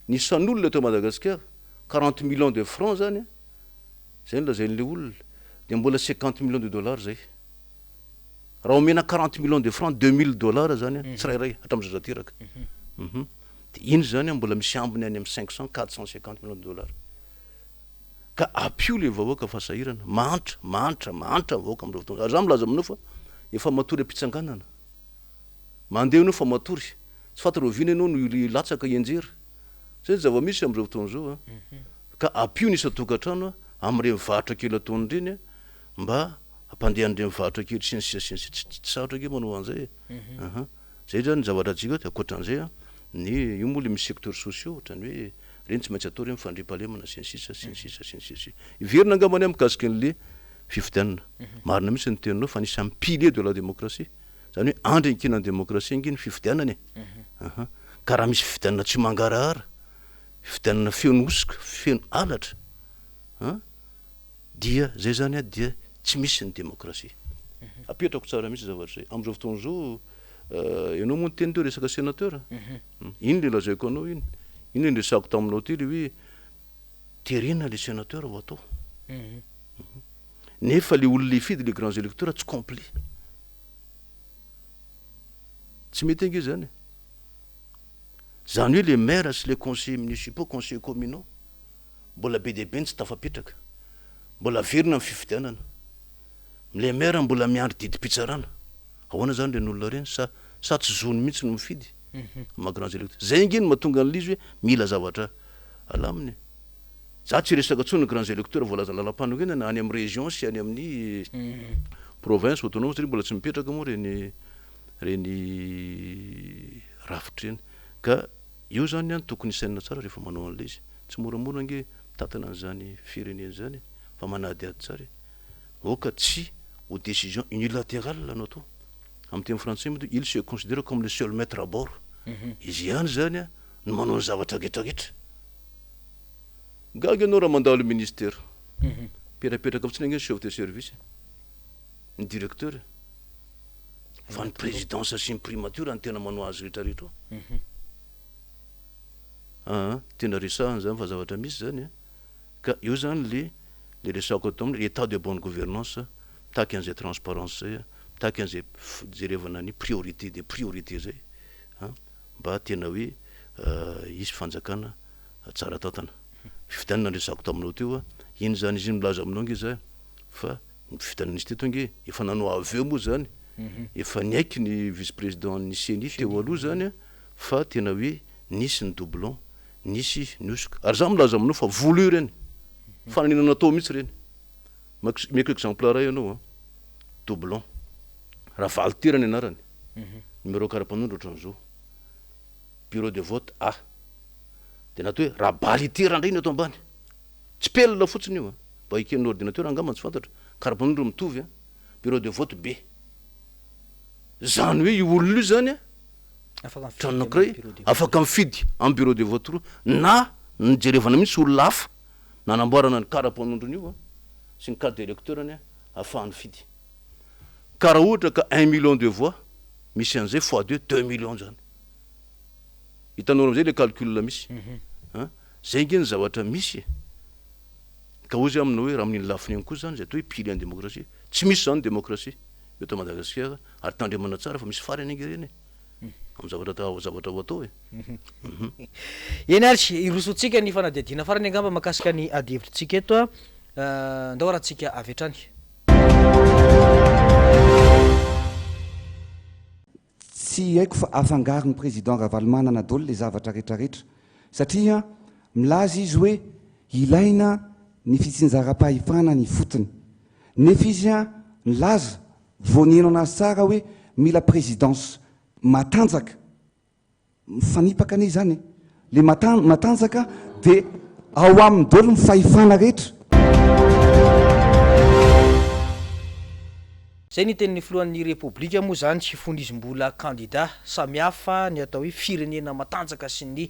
ny isan'olona eto Madagasikara, 40 millions de francs zany an, zay no lazain'le olona, dia mbola 50 millions de dollars zay. Raha omena 40 millions de francs, 2000 dollars zany an, tsirairay, hatramin'ny zaza teraka. Dia iny zany an, mbola misy ambiny any amin'ny 500, 450 millions de dollars. Ka ampio le vahoaka fa sahirana, mahantra, mahantra, mahantra ny vahoaka amin'izao fotoana izao. Ary za milaza aminao fa efa matory am-pitsanganana. Mandeha ianao fa matory. Tsy fantatra oviana ianao no hilatsaka hianjera. Zay ny zava-misy amin'izao fotoana izao an. Ka ampio ny isan-tokantrano amin'ireny varotra kely ataony ireny an, mba hampandeha an'ireny varotra kely sy ny sisa sy ny sisa. Tsy sarotra ange manao an'izay e. Aha. Zay zany ny zavatra antsika eto, ankoatran'izay an, ny io moa le misy secteurs sociaux ohatran'ny hoe ireny tsy maintsy atao ireny fandriampahalemana sy ny sisa sy ny sisa sy ny sisa. Hiverina angambany aho mikasika an'le fifidianana. Marina mihitsy ny teninao fa anisan'ny pilier de la démocratie, zany hoe andry iankinan'ny démocratie ange ny fifidianana e. Aha. Ka raha misy fifidianana tsy mangarahara, fifidianana feno hosoka, feno halatra an, dia zay zany an dia tsy misy ny démocratie. Apetrako tsara mihitsy zavatra zay. Amin'izao fotoana izao. Ianao moa niteny teo resaka sénateur. Iny le lazaiko anao iny. Iny le niresahako taminao teo le hoe terena le sénateur ho atao. Nefa le olona hifidy le grands électeurs tsy complet. Tsy mety ange zany e. Zany hoe le maire sy le conseillers municipaux, conseillers communaux mbola be dia be ny tsy tafapetraka. Mbola averina ny fifidianana. Le maire mbola miandry didim-pitsarana. Ahoana zany ireny olona ireny? Sa sa tsy zony mihitsy no mifidy maha grands electeurs? Zay ange no mahatonga an'ilay izy hoe mila zavatra alamina e. Za tsy hiresaka intsony ny grands electeurs voalazan'ny lalam-panorenana any amin'ny région sy any amin'ny province autonome satria mbola tsy mipetraka moa ireny ireny rafitra ireny. Ka eo zany an tokony hisainana tsara rehefa manao an'ilay izy. Tsy moramora ange mitantana an'izany firenena izany e, fa manadihady tsara e. Aoka tsy ho décision unilatérale no atao. Amin'ny teny frantsay moa dia il se considère comme le seul maître à bord. Izy ihany izany no manao ny zavatra rehetrarehetra. Gaga ianao raha mandalo ministère. Mipetrapetraka fotsiny ange ny chef de service, ny directeur. Fa ny présidence sy ny primature no tena manao azy rehetrarehetra ao. Aa, tena resahana izany fa zavatra misy izany an. Ka eo zany le le resahako ato aminy état de bonne gouvernance mitaky an'izay transparence zay an, mitaky an'izay fijerevana ny priorité des priorités zay an, mba tena hoe hisy fanjakana tsara tantana. Fifidianana ny resahako taminao teo an, iny zany izy iny milaza aminao ange za fa ny fifidianana nisy teto ange efa nanao aveu moa zany, efa niaiky ny vice président ny ceni teo aloha zany an fa tena hoe nisy ny doublon Nisy ny hosoka. Ary za milaza aminao fa voulu ireny. Fananina natao mihitsy ireny. Omeko exemple iray ianao an. Doublon. Ravalitera ny anarany. Numéro kara-panondro ohatran'izao. Bureau de vote A. Dia natao hoe Rabalitera indray ny ato ambany. Tsipelina fotsiny io an. Mba eken'ny ordinateur angamba tsy fantatro. Kara-panondro mitovy an. Bureau de vote B. Izany hoe io olona io izany an. Trano anankiray afaka mifidy amin'ny bureau de vote roa na nijerevana mihitsy olona hafa nanamboarana ny kara-panondrony io sy ny carte d'électeur-ny ahafahany mifidy. Ka raha ohatra ka un million de voix misy an'izay fois deux, deux millions zany. Hitanao amin'izay le calcul misy. An! Zay ange ny zavatra misy e! Ka hoy zay aminao hoe raha amin'iny lafiny iny koa zany izay atao hoe pilier ny démocratie. Tsy misy zany démocratie eto Madagasikara ary tandremana tsara fa misy farany ange ireny e! Amin'ny zavatra atao zavatra ho atao e! Eny ary, hirosoantsika ny fanadihadiana farany angamba mahakasika ny adihevitrintsika eto a! Ndao arahantsika avy hatrany. Tsy haiko fa afangaron'ny président Ravalomanana daholo le zavatra retraretra satria milaza izy hoe ilaina ny fitsinjaram-pahefana any ifotony nefa izy nilaza vao niheno anazy tsara hoe mila présidence matanjaka Mifanipaka anie izany e! Le matanjaka de ao aminy daholo ny fahefana rehetra. Izay ny tenin'ny filohan'ny Repoblika moa izany fony izy mbola kandida. Samihafa ny atao hoe firenena matanjaka sy ny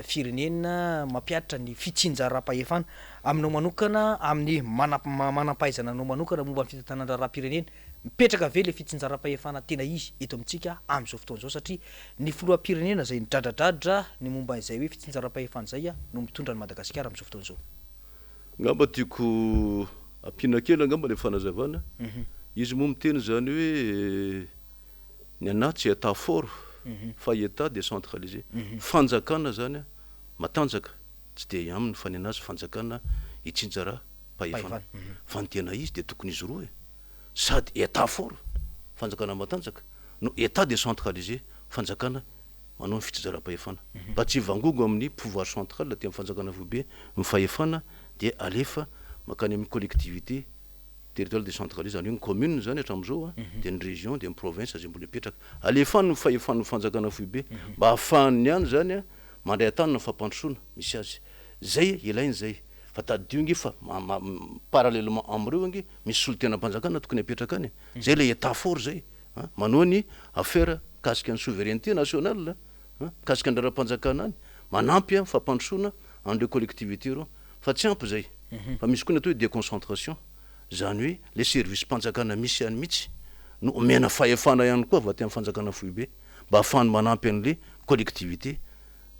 firenena mampihatra ny fitsinjaram-pahefana. Aminao manokana, amin'ny manampahaizana anao manokana momba ny fitantanan-draharaham-pirenena, Mipetraka ve le fitsinjaram-pahefana tena izy eto amintsika amin'izao fotoana izao satria ny filoham-pirenena izay nidradradradra ny momba izay hoe fitsinjaram-pahefana izay no mitondra an'i Madagasikara amin'izao fotoana izao? Angamba tiako ampiana kely angamba le fanazavana, izy moa miteny izany hoe ny anah tsy état fort fa état décentralisé, fanjakana zany matanjaka tsy dia aminy fa ny anazy fanjakana hitsinjara pahefana. Fa ny tena izy dia tokony izy roa e! Sady Etat fort, fanjakana matanjaka, no Etat décentralisé, fanjakana manao ny fitsinjaram-pahefana. Mba tsy hivangongo amin'ny pouvoir central aty amin'ny fanjakana foibe ny fahefana dia alefa mankany amin'ny collectivité territoriale décentralisée, izany hoe ny commune izany hatramin'izao an, dia ny région, dia ny province izay mbola hipetraka. Alefa any ny fahefan'ny fanjakana foibe mba hahafahan'ny any izany an mandray an-tanana ny fampandrosoana misy azy. Izay ilaina izay. Fa tadidio ange fa parallèlement amin'ireo ange misy solontenam-panjakana tokony hapetraka any e. Zay ilay état fort zay an, manoa ny affaire mikasika ny souveraineté nationale an, mikasika ny raharaham-panjakana any, manampy an fampandrosoana an'ireo collectivité ireo. Fa tsy ampy zay, fa misy koa ny atao hoe déconcentration, zany hoe le service-mpanjakana misy any mihitsy. no omena fahefana ihany koa avy aty amin'ny fanjakana foibe mba hahafahany manampy an'le collectivité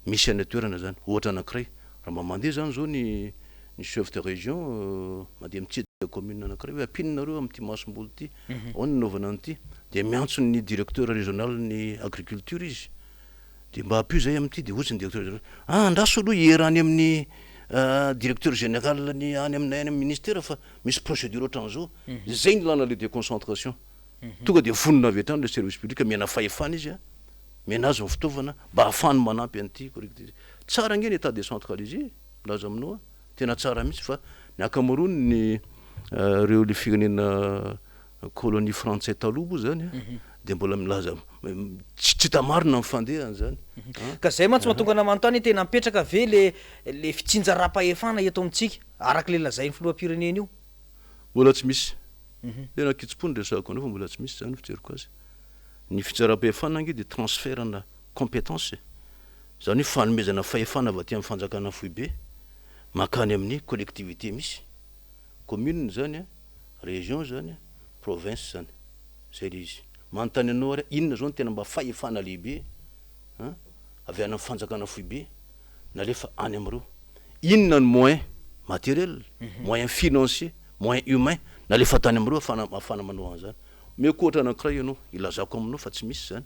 misy any an-toerana zany. Ohatra anankiray, raha mba mandeha zany zao ny ny chef de région mandeha mitsidika commune anankiray hoe ampino nareo amin'ity masomboly ity, ahoana ny anaovana an'ity, dia miantso ny directeur régional ny agriculture izy, dia mba ampio zay amin'ity, dia hoy ny directeur général, ah andraso aloha hiera any amin'ny directeur général ny any aminay any amin'ny ministère fa misy procédure ohatran'izao. Zay ny ilana le déconcentration. Tonga dia vonona avy hatrany le service public, omena fahefana izy an, omena azy ny fitaovana mba hahafahany manampy an'ity collectivité. Tsara ange ny état décentralisé e, milaza aminao aho, tena tsara mihitsy fa ny ankamaroan'ny ireo le firenena colonie frantsay taloha moa zany an, dia mbola milaza tsy hita marina ny fandehany zany an. Ka zay mantsy mahatonga anah manontany hoe tena mipetraka ve le le fitsinjaram-pahefana eto amintsika araka le lazain'ny filoham-pirenena io? Mbola tsy misy. Tena an-kitsim-po no resahako anao fa mbola tsy misy izany ny fijeriko azy. Ny fitsaram-pahefana ange dia transfert-na compétence e. Izany hoe fanomezana fahefana avy aty amin'ny fanjakana foibe mankany amin'ny collectivité misy. Commune izany an, région izany an, province izany. Izay ilay izy. Manontany anao ary aho, inona izao no tena mba fahefana lehibe an, avy any amin'ny fanjakana foibe nalefa any amin'ireo? Inona ny moyen materiel, moyen financier, moyen humain nalefa tany amin'ireo ahafahana ahafahana manao an'izany? Omeko ohatra anankiray ianao, ilazako aminao fa tsy misy izany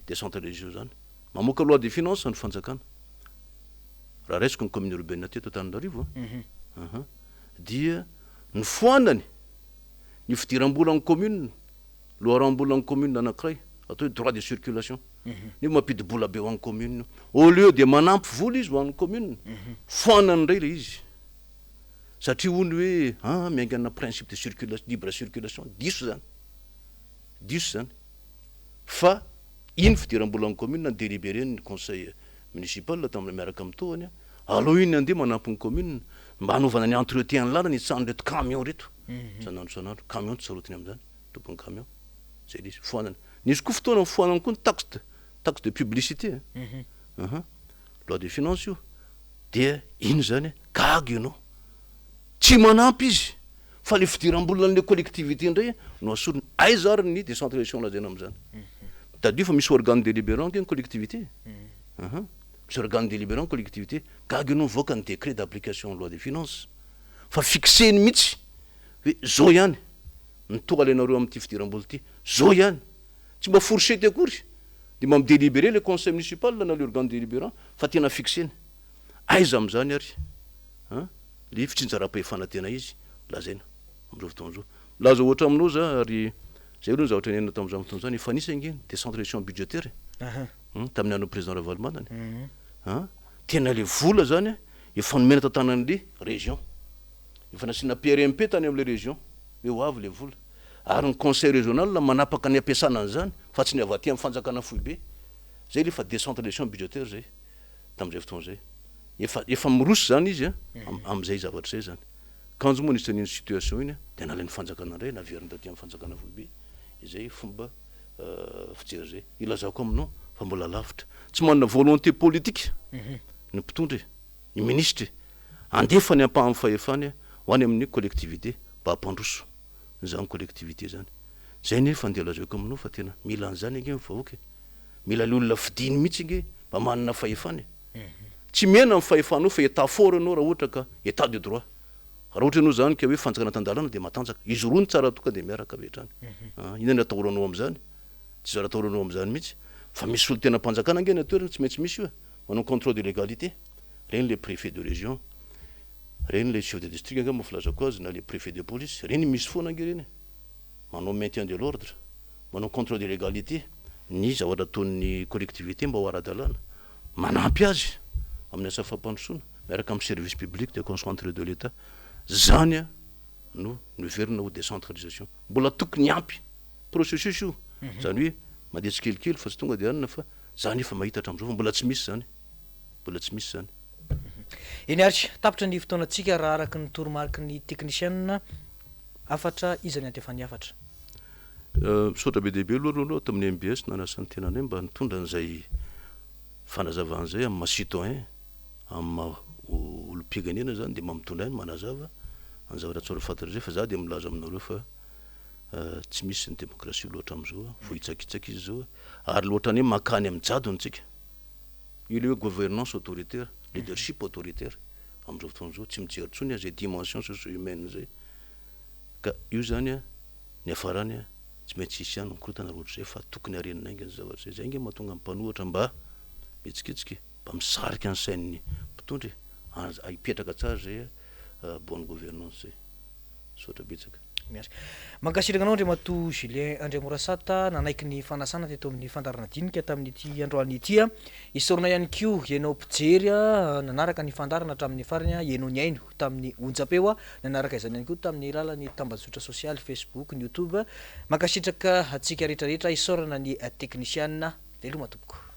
décentralisation izany. Mamoaka loi de finance ny fanjakana. Raha raisiko ny commune urbaine teto Antananarivo an, dia nofoanany ny fidiram-bolan'ny commune, loharam-bolan'ny commune anankiray atao hoe droit de circulation. Nefa mampidi-bola be ho an'ny commune io. Au lieu de manampy vola izy ho an'ny commune, foanany indray ilay izy. Satria hono hoe ah miainga amina principe de circulation, libre circulation, diso izany. Diso izany. Fa iny fidiram-bolan'ny commune ni-délibérer-n'ny conseil municipal tamin'ny miaraka amin'ny tohany, aleo iny andeha manampy ny commune mba hanaovana ny entretien ny lalana hitsahan'ireto camion ireto isan'andro isan'andro. Camion tsy sarotiny amin'izany, tompon'ny camion. Zay ilay izy, foanana. Nisy koa fotoana nifoanana koa ny taxe de, taxe de publicité an. Loi de finance io. Dia iny izany, gaga ianao. Tsy manampy izy fa le fidiram-bolan'le collectivité indray no asoriny. Aiza ary ny décentralisation lazaina amin'izany? Tadidio fa misy organe délibérant ange ny collectivité e. Misy organe délibérant ny collectivité. Gaga ianao mivoaka ny décret d'application loi de finance fa fixer-ny mihitsy hoe zao ihany ny toa alainareo amin'ity fidiram-bola ity, zao ihany. Tsy mba fourchette akory dia mba mi-délibérer le conseil municipal na le organe délibérant fa tena fixer-ny. Aiza amin'izany ary an le fitsinjaram-pahefana tena izy lazaina amin'izao fotoana izao. Milaza ohatra aminao za ary zay aloha ny zavatra niainana tamin'izany fotoana izany, efa nisy ange ny décentralisation budgétaire e, tamin'ny andron'ny président Ravalomanana e, an tena le vola zany efa nomena tantanan'le région, efa nasiana PRMP tany amin'le région hoe ho avy le vola, ary ny conseil régional manapaka ny ampiasana an'izany fa tsy ny avy aty amin'ny fanjakana foibe, zay le efa décentralisation budgétaire zay. tamin'izay fotoana izay. Efa efa miroso izany izy an, amin'izay zavatra izay izany. Kanjo moa nisy an'iny situation iny an, dia nalain'ny fanjakana indray, naveriny taty amin'ny fanjakana foibe izay fomba fijery izay. Ilazako aminao fa mbola lavitra. Tsy manana volonté politique ny mpitondra e, ny minisitra e, handefa ny ampahan'ny fahefany ho any amin'ny collectivité mba hampandroso izany collectivité izany. Izay nefa andeha lazaiko aminao fa tena mila an'izany ange ny vahoaka e. Mila le olona fidiny mihitsy nge mba manana fahefana e. Tsy mihena ny fahefanao fa etat fort ianao raha ohatra ka etat de droit. Raha ohatra ianao zany ka hoe fanjakana tan-dalàna dia matanjaka. Izy roa no tsara tonga dia miaraka avy hatrany. Inona ny atahoranao amin'izany? Tsy zara atahoranao amin'izany mihitsy. Fa misy solontenam-panjakana ange any an-toerana, tsy maintsy misy io e. Manao contrôle de légalité. Ireny le préfet de région, ireny le chef de district angamba filazako azy na le préfet de police. Ireny misy foana ange ireny e. Manao maintien de l'ordre. Manao contrôle de légalité ny zavatra ataon'ny collectivité mba ho ara-dalàna, manampy azy amin'ny asa fampandrosoana miaraka amin'ny service public déconcentré de l'Etat. Zany no noheverina ho décentralisation. Mbola tokony hiampy processus io, zany hoe mandeha tsikelikely fa tsy tonga dia anona fa zany efa mahita hatramin'izao fa mbola tsy misy zany, mbola tsy misy zany. Eny ary, tapitra ny fotoanantsika raha araka ny toromariky ny teknisianina. Hafatra, iza ny antefan'ny hafatra? Misaotra be dia be aloha aloha tamin'ny mbs nanasa ny tenanay mba nitondra an'izay fanazavana izay amin'ny maha citoyen, amin'ny maha olom-pirenena izany dia mba mitondra ihany manazava ny zavatra tsy fantatra izay fa za dia milaza aminareo fa. Tsy misy ny demokrasia loatra amin'izao, voahitsakitsaka izy izao ary loatra ny hoe mankany amin'ny jadona isika. Io ilay hoe gouvernance autoritaire, leadership autoritaire amin'izao fotoana izao, tsy mijery intsony izay dimension socio-humaine izay. Ka io izany ny hiafarany tsy maintsy hisy ihany ny korontana raha ohatr'izay fa tokony harenina haingana izay zavatra izay. Izay ange no mahatonga ny mpanohitra mba mihetsiketsika e, mba misarika ny sain'ny mpitondra e, hipetraka tsara izay bonne gouvernance izay. Misaotra betsaka. Miasa. Mankasitraka anao Andriamatoa Julien Andriamorasata nanaiky ny fanasana teto amin'ny fandaharana dinika tamin'ity androany ity. Isaorana ihany koa ianao mpijery nanaraka ny fandaharana hatramin'ny farany, ianao nihaino tamin'ny onjam-peo, nanaraka izany ihany koa tamin'ny alalan'ny tambajotra sosialy Facebook, ny YouTube. Mankasitraka antsika rehetra rehetra, isaorana ny teknisiana. Veloma tompoko.